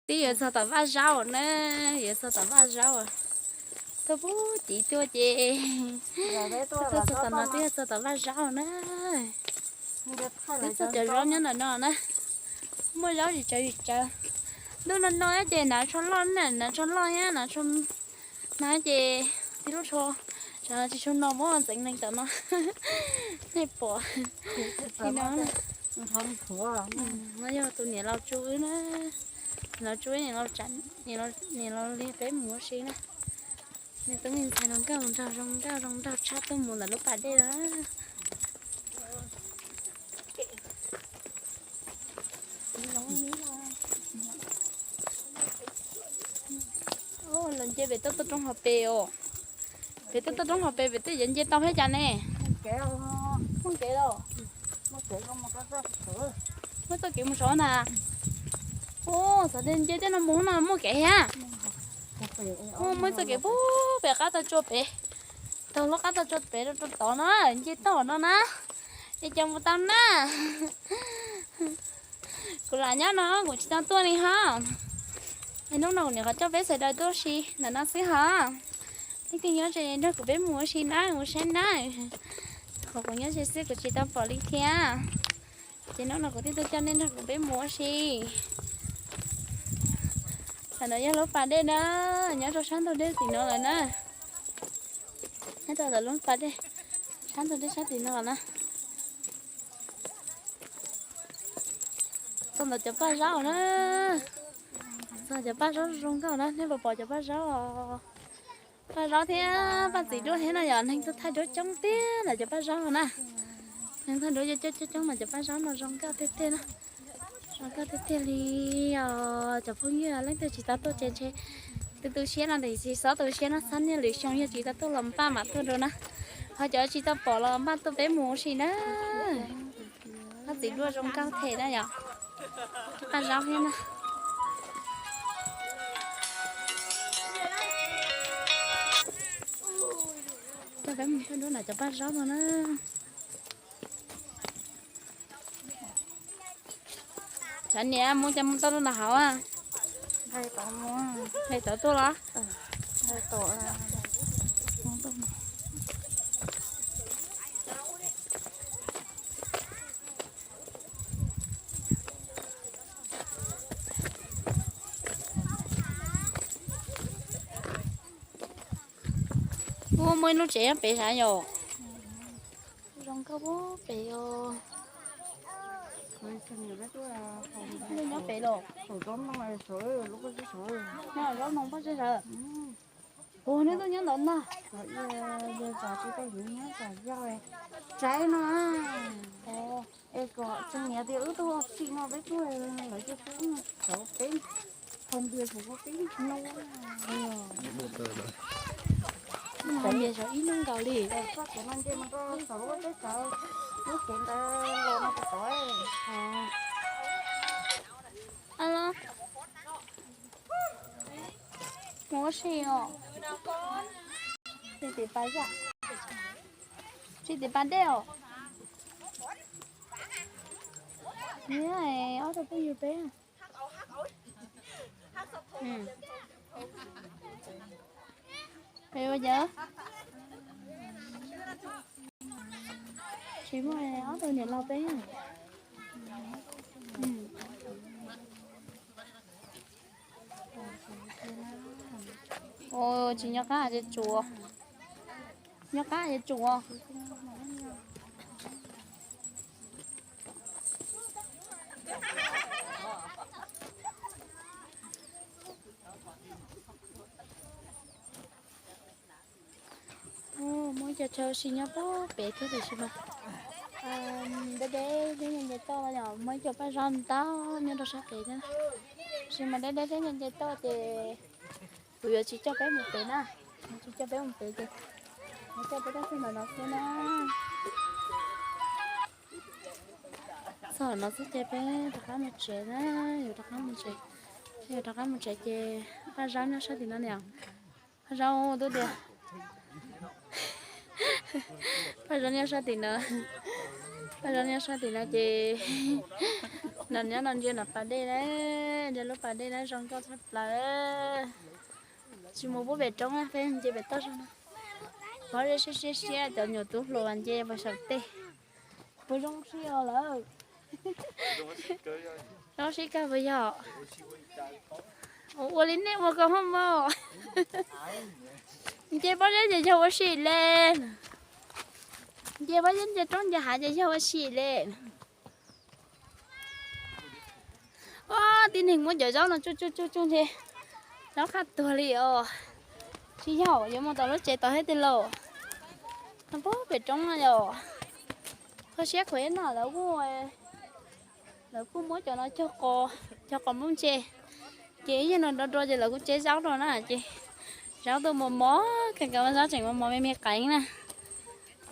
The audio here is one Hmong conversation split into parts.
Twb yuav txog tom vaj zaub na, yuav txog tom vaj zaub. Tuaj pub civ tuaj ces, tuaj txog tom no twb yuav txog tom vaj zaub na. Twb txog cov zaub nyob ntawm no na. Muaj zaub tsis tsawg tsis tsawg. Ntuj no no ces hnav tsho loj na, hnav tsho loj thiab hnav tsho, hnav ces tib lub tsho, tsam no tsis tsho no muab ntxeev neeg tom no. Nej pom li no. No yog tus niam laus tsu wb na. Niam laus tsu wb, niam laus li peb mus ua si na. Nws tub me ntxhais no nkauj nraug, zoo nkauj zoo nraug tshaj tuaj mus ntawm lub pas dej na. Los nce pem tuaj tuaj roob hauv pes os. Pem tuaj tuaj roob hauv pes pem twb yuav nce tau thiab cas ne. Muaj kev los, muaj txoj kev mus saud na. Ua xov tej nce tej no mus no muaj kev thiab. Muaj ib txoj kev pub pem qab tau tsua pem, taug lub qab tau tsua pem rau tod no, nce tau no na. Es cas mus tau na. Kuv lam nyob no kuv tsis tau tuaj li ho. Es hnub no kuv nyuam qhuav coj peb sawv daws tuaj si ntawm no xwb ho. Leej twg nyob ze nrog kuv peb mus ua si na, mus saib na. Qhov kuv nyob ze xwb kuv tsis tau pom li thiab. Ces hnub no kuv thiaj tuaj coj nej nrog kuv peb mus ua si. Tam no yog lub pas dej na, nyob rau sab ntug dej tim no lawm na. Nyob rau ntawm lub pas dej, sab ntug dej sab tim no na. Txog ntawm cov paj zaub na. Txog cov paj zaub zoo nkauj na, nej puas pom cov paj zaub os? Paj zaub thiab paj txiv duab thiab no yog neeg tuaj thaij duab coob tiag ntawm cov paj zaub no na. Neeg thaij duab coob coob coob mas cov paj zaub no zoo nkauj tiag tiag na. Zoo nkauj tiag tiag li os cov phooj ywg, leej twg tsis tau tuaj ces ntshe tu tu siab no, tsis txhob tu siab no, txhob niaj lwm xyoo yog tsis tau tuaj los npaj mam tuaj dua na. Ho cov tsis tau pom los npaj tuaj peb mus ua si na. Paj txiv duab zoo nkauj thiab na yom. Paj zaub thiab na. Coj peb mus saib duab ntawm cov paj zaub no na. Cov niam mus cas mus tau rau ntawm hauv a? Hais tod tuaj los? Ua muaj ib lub tsev nyob pem sav yom. Zoo nkauj pem os. Lub nyob pem los. Zaub noo pob zeb sav. Ua neb tuaj nyob ntawd ntag. Tsaib no. Es kom tseem niam tias wb tuaj ua si no peb tuaj lawv coj peb saud peb, thaum ntias saud peb no. Ntias saud ib hnub nkaus li. Txoj kev no nce mus rau saud peb saud, lub kev ntawd los no puas tod. Alo, mus ua si os. Tsis tim pas zaj, tsis tim pas dej os. Niam, ob tug phooj ywg peb. Peb ua cas tsis muaj ob tug niam laus peb. Ua tsis nyob qab ces tsuas, nyob qab ces tsuas. Muaj ib co chaw ua si nyob pem thiab tiam sis mas deb deb thiab nce nce toj, yog muaj ib co paj zaub ntau nyob rau sab pem thiab, tiam sis mas deb deb thiab nce nce toj ces kuv yuav tsis coj peb mus pem na, yuav tsis coj peb mus pem ces yuav coj peb tuaj txog ntawm no xwb na. Txog no xwb ces peb rov qab mus tsev na, yuav rov qab mus tsev, yuav rov qab mus tsev ces paj zaub nyob sab tim no niam. Paj zaub tuaj tias, paj zaub nyob sab tim no, paj zaub nyob sab tim no ces Nyob no ntsia nram pas dej na, ntsia lub pas dej na zoo nkauj tshaj plaws. Tsis mus pub pem roob na, peb nce pem toj zog no. Mob siab siab siab, cov nyuam tub hluas nce puas saum tej. Puas zoo sib os lawm? Zoo sib kawg puas yog? Ua li nej ua ko hov mog. Nce pob zeb ces yog ua si le. Nce pob zeb nce roob nce hav ces yog ua si le. Tib neeg muab cov zaub no tsuj tsuj tsuj tsuj ntshe zaub qab tuag li os. Tsis yog, yuav mus tom lub tsev tod thiab tiag lauj. Pub pem roob no yom. Kho siab khuav no lawv kuj, lawv kuj muab cov no cog qos, cog qos nplooj ntse. Ces ib yam no nrov nrov ces lawv kuj tseb zaub rau na ces zaub tuaj mos mos, kawg nkaus zaub tseem mos mos me me qeev na.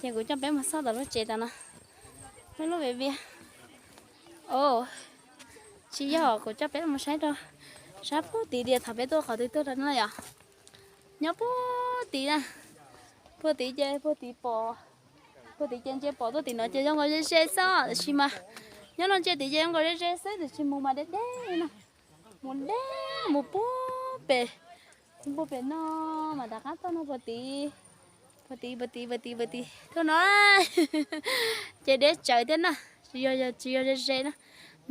Ces kuv coj peb mus xauj tom lub tsev tom no. Lub lub viav vias. Tsis yog, kuv coj peb mus saib rau sab puag tid tias thaum peb tuaj qhov twg tuaj rau no yom. Nyob puag tid na, puag tid ces puag tid pom, puag tid ces ntsia pom tuaj tim no ces zoo nkaus ze ze xwb tiam sis mas nyob no ntsia tid ces zoo nkaus ze ze xwb tiam sis mus mas deb deb no. Mus deb mus puag pem, puag pem no mas rov qab tuaj no puag tid, puag tid puag tid puag tid puag tid tuaj no. Ces deb tsawv thiab na, tsis yog, tsis yog ze ze na.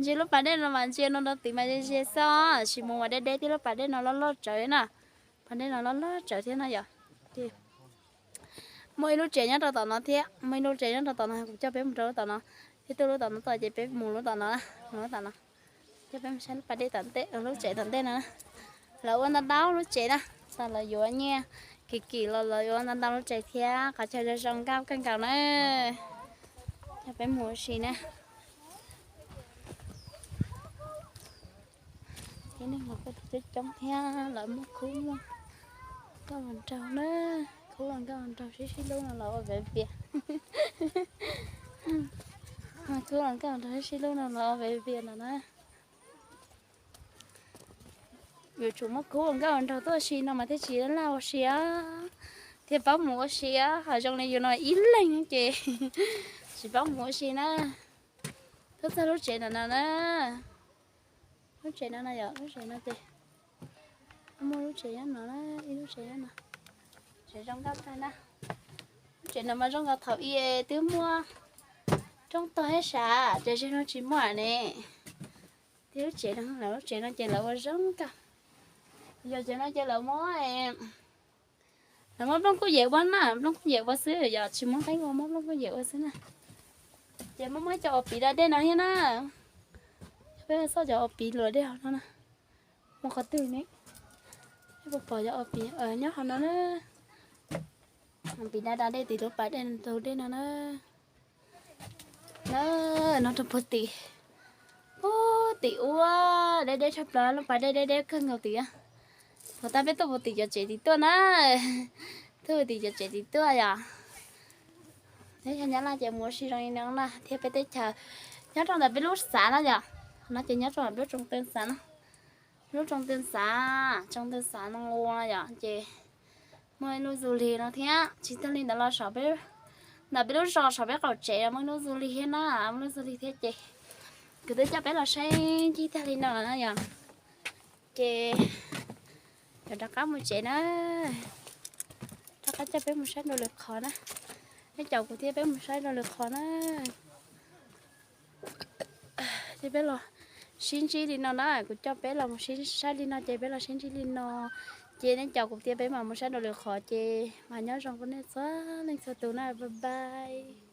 Ntsia lub pas dej no mas ntsia no rau tid mas ze ze xwb tiam sis mus mas deb deb thiab lub pas dej no loj loj tsawv na. Pas dej no loj loj tsawv thiab no yom. Ces muaj ib lub tsev nyob rau tom no thiab, muaj ib lub tsev nyob rau tom no, kuv coj peb mus rau lub tom no. Peb tuaj lub tom no txog ces peb mus lub tom no, mus lub tom no. Coj peb mus saib lub pas dej tom ntej, lub tsev tom ntej no na. Lawv ua ntau ntau lub tsev na, txawm lawv yuav nyiaj kim kim los lawv yuav ua ntau ntau lub tsev thiab, qhov chaw zoo zoo nkauj kawg nkaus na. Coj peb mus ua si na. Tib neeg los kuj coob coob thiab, lawv muaj khub muaj nkauj los nraug na, khub los nkauj los nraug sib sib hlub no los ua viav vias. Khub los nkauj los nraug sib sib hlub no los ua viav vias no na. Yuav tsum muaj khub los nkauj los nraug tuaj ua si no mas thiaj tsis laj ua si, thiaj paub mus ua si. Ho zoo li yus no ib leeg ces tsis paub mus ua si na. Tuaj txog lub tsev ntawm no na. Lub tsev no no yom, lub tsev no ces muaj lub tsev nyob no na, ib lub tsev nyob no. Tsev zoo nkauj tag na. Lub tsev no mas zoo nkauj thaum ub twb muaj roob tog thiab sav, tiam sis no tsis muaj ne. Thiab lub tsev no, lub tsev no ces lawv ua zoo nkauj. Yog tsev no ces lawv muab, lawv muab nplooj kub yem ua na, nplooj kub yem ua xwb, yog tsis muab qeeb ua, muab nplooj kub yem ua xwb na. Ces muaj muab cov os piv da dej no thiab na. Coj peb xauj cov os piv luam dej hauv no na. Muaj qhov twg ne? Peb puas pom cov os piv nyob hauv no na. Os piv da da dej tim lub pas dej ntug dej no na. Na, no rau puag tim, puag tim ub, deb deb tshaj plaws, lub pas dej deb deb kawg nkaus tim. Puag ta peb tuaj puag tim cov tsev tim tuaj na. Tuaj puag tim cov tsev tim tuaj yom. Teb chaws Nyab Laj ces mus ua si zoo li no na, thiab peb teb chaws nyob rau ntawm peb lub xav na yom. Qhov no ces nyob rau ntawm peb lub Tsoo Tw xav na. Lub Tsoo Tw xav, Tsoo Tw xav no ua yom, ces muaj ib lub du lig no thiab. Tsis tag li ntawd los saum peb, ntawm peb lub zos saum peb qaum tsev muaj ib lub du lig thiab na, muaj lub du lig thiab ces kuv twb coj peb los saib ncig tag li no lawm na yom. Ces yuav rov qab mus tsev na, rov qab coj peb mus saib dua lwm qhov na. Neb caum kuv thiab peb mus saib dua lwm qhov na. Ces peb los sib ntsib li no na, kuv coj peb los mus sib saib li no ces peb los sib ntsib li no. Ces neb caum kuv thiab peb mam mus saib dua lwm qhov ces mas nyob zoo rau nej txhua leej txhua tus na, bye bye.